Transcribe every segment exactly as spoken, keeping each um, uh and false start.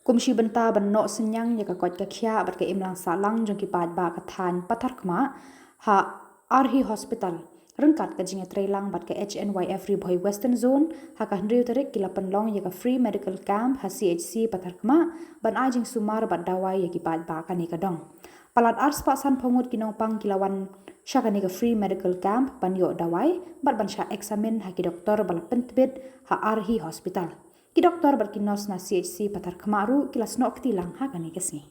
Kum shi bynta ban noh synñiang ïa ka koit ka khiah bad ka imlang sahlang jong ki paidbah ka thaiñ Patharkhmah, ha Arhi Hospital, ryngkat ka jingïatreilang bad ka H N Y F Ri Bhoi Western Zone, ha ka hynriew tarik ki la pynlong ïa ka free medical camp ha C H C Patharkhmah, ban ai jingsumar bad dawai ïa ki paidbah kane ka dong. Palat arspah sanphew ngut ki nongpang ki la wan sha kane ka free medical camp ban ïoh dawai bad ban shah eksamin ha ki doktor ba la pyntbit ha Arhi Hospital. Ki doktor bad ki nurse na C H C Patharkhmah ruh ki la snoh kti lang ha kane ka sngi.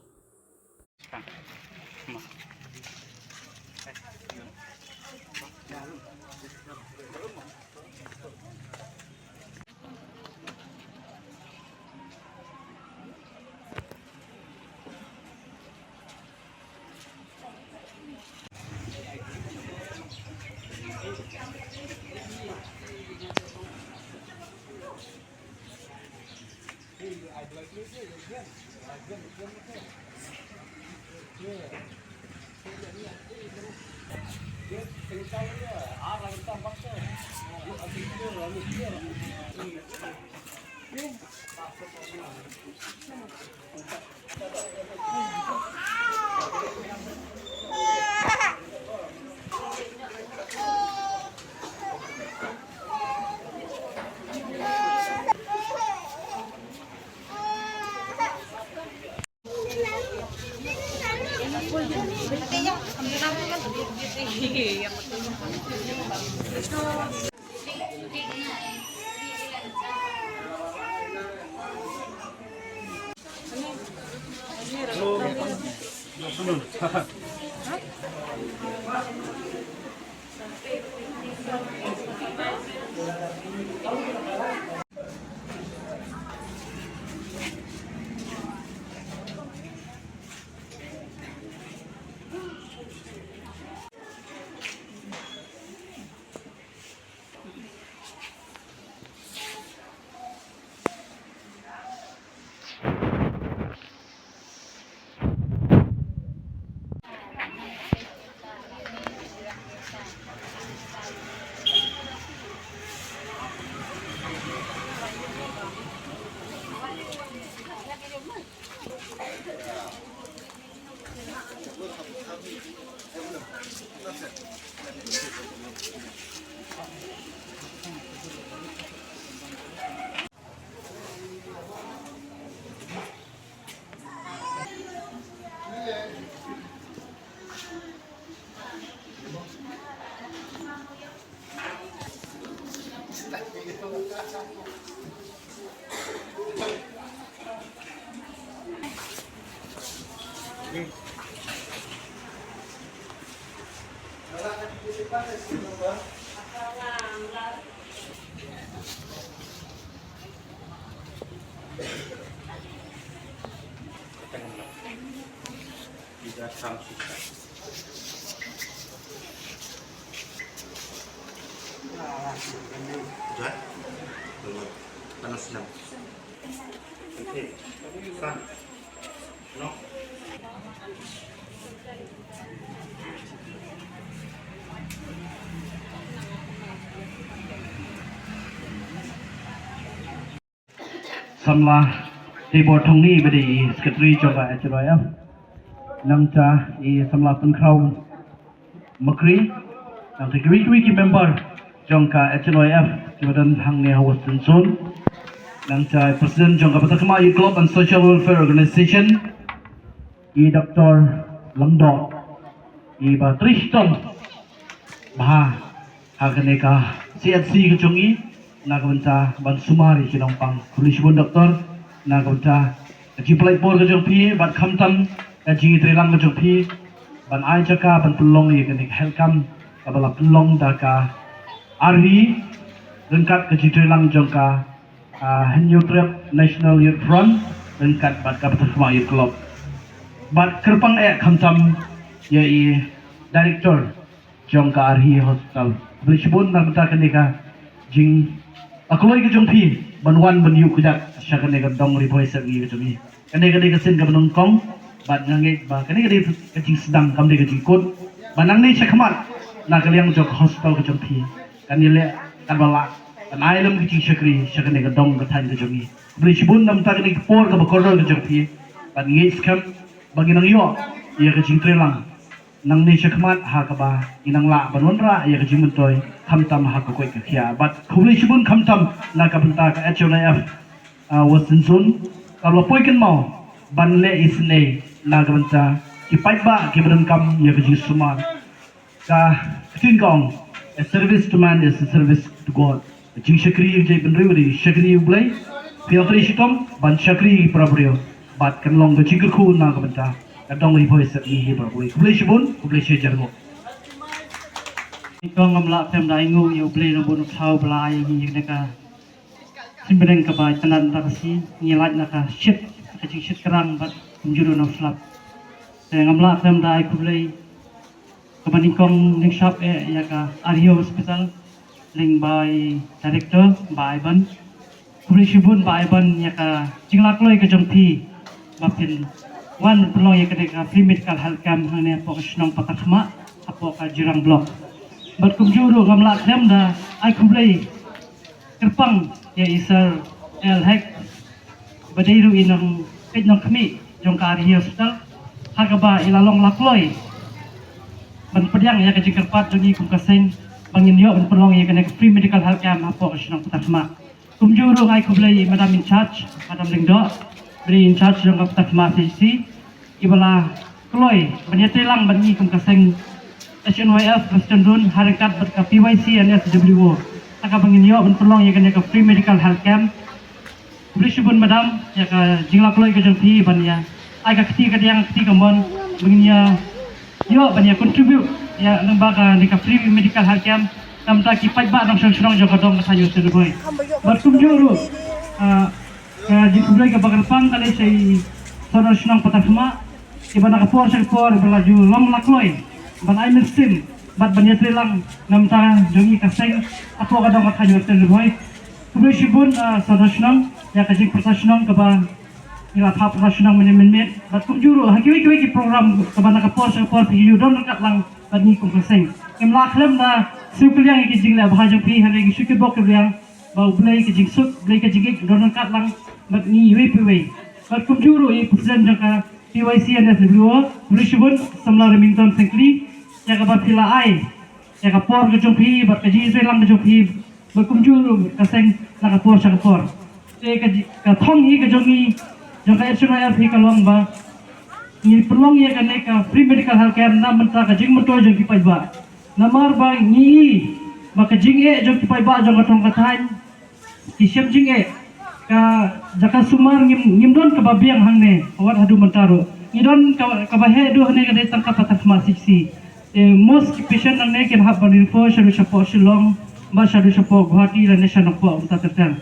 Samla Tibor Thongni ba dei i secretary jong ka H N Y F. Nangta i samla Pynkhraw Makri. Nangta kiwei kiwei ki member jong ka H N Y F kiba don hangne ha Western Zone. Nangta i president jong ka Patharkhmah Youth Club and Social Welfare Organization. I Doctor Lyngdoh, i ba trei shitom bha ha kane ka C H C ka jong i, na ka bynta ban sumar ïa ki nongpang. Khublei shibun Doctor na ka bynta ka jingpynlait bor ka jong phi bad khamtam ka jingïatreilang ka jong phi ban ai jaka ban pynlong ïa kane ka health camp kaba la pynlong da ka Arhi ryngkat ka jingïatreilang jong ka ah, Hynñiewtrep National Youth Front ryngkat bad ka Patharkhmah Youth Club. Bad kyrpang eh khamtam ïa i director jong ka Arhi Hospital. Khublei shibun na ka bynta kane ka jing, ah, kloi ka jong phi ban wan ban ïuh kjat sha kane ka dong Ri Bhoi Sepngi ka jong i. Kane ka dei ka sien kaba nyngkong bad nga ngeit ba kane ka dei ka jingsdang, kam dei ka jingkut. Ba nangne shakhmat na ka liang jong ka hospital ka jong phi kan ïaleh katba lah ban ai lem ka jingshakri sha kane ka dong ka thaiñ ka jong i. Khublei shibun namar kane ka por kaba kordor ka jong phi. Bad ngi skhem ba ngi nang ïoh ïa ka jingtreilang nangne shakhmat ha kaba ngi nang lah ban wanrah ïa ka jingmyntoi khamtam ha ka koit ka khiah. Bad khublei shibun khamtam na ka bynta ka H N I F, ah, Western Zone, kaba la poi kynmaw ban leh isynei na ka bynta ki paidbah kiba donkam ïa ka jingsumar. Ka ktien ka ong, "A service to man is a service to God." Jingshakri ïa u jaitbynriew dei shakri ïa U Blei. Phi ïa trei shitom ban shakri ïa ki para briew. Bad kan long ka jingkyrkhu na ka bynta ka dong Ri Bhoi Sepngi hi baroh kawei. Khublei shibun, khublei shihajar nguh. Nyngkong ngam lah khlem da ai nguh ïa U Blei nongbuh nongthaw ba la ai ïa ngi ïa kane ka symbai kaba itynnad na ka sngi, ngi lait na ka shit, ka jingshit krang bad kumjuh ruh na u slap. Te ngam lah khlem da ai khublei kaba nyngkong lyngshap eh ïa ka Ardhi Hospital lyngba i director Bah Iban. Khublei shibun Bah Iban ïa ka jinglakloi ka jong phi ba phin wan pynlong ïa kane ka free medical health camp hangne hapoh ka shnong Patharkhmah, hapoh ka Jirang Block. Bad kumjuh ruh ngam lah khlem da ai khublei kyrpang ïa i Sir L Hek, ba dei ruh i nongpeit nongkhmih jong ka Ardhi Hospital, ha kaba i la long lakloi ban pdiang ïa ka jingkyrpad jong ngi kum ka seng ba ngin ïoh ban pynlong ïa kane ka free medical health camp hapoh ka shnong Patharkhmah. Kumjuh ruh ngai khublei ïa i Madam in charge, Madam Lyngdoh, ba dei in charge jong ka Patharkhmah C H C, iba la kloi ban ïatreilang bad ngi kum ka seng H N Y F Western Zone ha ryngkat bad ka P Y C and S W O, ha kaba ngin ïoh ban pynlong ïa kane ka free medical health camp. Khublei shibun Madam ïa ka jinglakloi ka jong phi ban ïa ai ka kti kadiang, kti kamon, ba ngin ïa ïoh ban ïa contribute ïa lyngba kane ka free medical health camp na ka bynta ki paidbah nongshong shnong jong ka dong ka thaiñ Western Ri Bhoi. Bad kumjuh ruh, ah, ka jingkhublei kaba kyrpang ka leit sha i Sordar Shnong Patharkhmah, iba na ka por sha ka por iba la ju long lakloi ban ai mynsiem bad ban ïatreilang na ka bynta jong ngi ka seng hapoh ka dong ka thaiñ Western Ri Bhoi. Khublei shibun, ah, Sordar Shnong ïa ka jingpyrta shnong kaba ngi la phah pyrta shnong mynne mynmiet. Bad kumjuh ruh ha kiwei kiwei ki program kaba na ka por sha ka por phi ju don ryngkat lang bad ngi kum ka seng. Ngim lah khlem da siew kylliang ïa ki jingleh bha jong phi, hynrei ngi shu kitbok kitrwiang ba U Blei ka jingsuk, U Blei ka jingïeit don ryngkat lang bad ngi iwei pa iwei. Bad kumjuh ruh i President jong ka P Y C and S W O, khublei shibun Samla Remington Syngkli ïa kaba phi la ai ïa ka por ka jong phi bad ka jingïatreilang ka jong phi, bad kumjuh ruh ka seng na ka por sha ka por. Te ka ji-, ka thong hi ka jong ngi, jong ka H N Y F hi ka long ba ngi pynlong ïa kane ka free medical health camp na ka bynta ka jingmyntoi jong ki paidbah. Namar ba ngi i ba ka jingeh jong ki paidbah jong ka dong ka thaiñ, ki shem jingeh, ka jaka sumar ngim, ngim don kaba biang hangne, wat haduh mynta ruh. Ngi don ka, kaba heh duh hangne ka dei tang ka Patharkhmah C H C. Te most ki patient nangne kin hap ban refer shaduh shapoh Shillong, bad shaduh shapoh Guwahati lane sha Nongpoh kumta ter ter.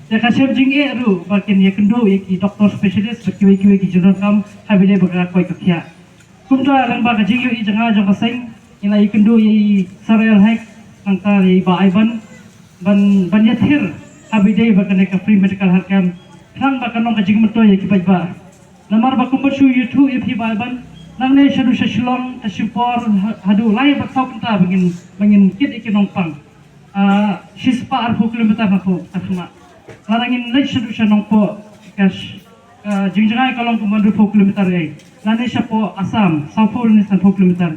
Te ka shem jingeh ruh ba kin ïakynduh ïa ki doctor specialist bad kiwei kiwei ki jingdonkam ha ba ïadei bad ka koit ka khiah. Kumta lyngba ka jingïohi jong nga jong ka seng, ngi la ïakynduh ïa i Sir L Hek, nangta ïa i Bah Iban, ban, ban ïathir ha ba ïadei bad kane ka free medical health camp, khnang ba kan long ka jingmyntoi ïa ki paidbah. Namar ba kumba shu ïathuh ïa phi Bah Iban, nangne shaduh sha Shillong, ka shu por ha-, haduh lai bad saw kynta ba ngin, ba ngin kit ïa ki nongpang. Ah, shispah arphew kilometer na pdeng Patharkhmah. Lada ngin leit shaduh sha Nongpoh, ka sh-, ka jingjngai ka long kumba hynriewphew kilometer ei. Lane shapoh Assam, sawphew lane sanphew kilometer.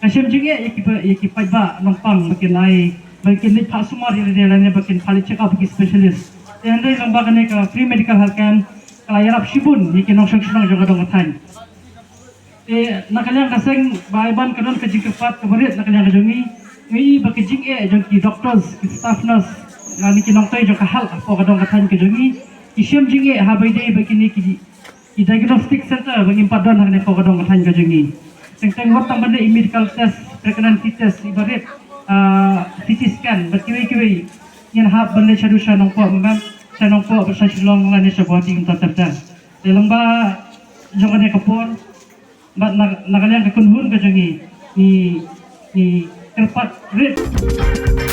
Ka shem jingeh ïa ki pa-, ïa ki paidbah nongpang ba kin ai, ba kin leit phah sumar ïa lade lane ba kin phah leit check up ki specialist. Te hynrei lyngba kane ka free medical health camp, ka la ïarap shibun ïa ki nongshong shnong jong ka dong ka thaiñ. Te na ka liang ka seng Bah Iban ka don ka jingkyrpad kaba rit na ka liang ka jong ngi. Ngi i ba ka jingeh jong ki doctors, ki staff nurse, lane ki nongtrei jong ka health hapoh ka dong ka thaiñ ka jong ngi, ki shem jingeh ha ba ïadei bad kine ki, ki diagnostic center ba ngim pat don hangne hapoh ka dong ka thaiñ ka jong ngi. Teng teng wat tang ban leh i medical test, pregnancy test iba rit, ah, C T scan bad kiwei kiwei, ngin hap ban leit shaduh sha Nongpoh, mem, sha Nongpoh bad sha Shillong lane sha Guwahati kumta ter ter. Te lyngba jong kane ka por, bad na, na ka liang ka kynhun ka jong ngi, ngi, ngi kyrpad rit.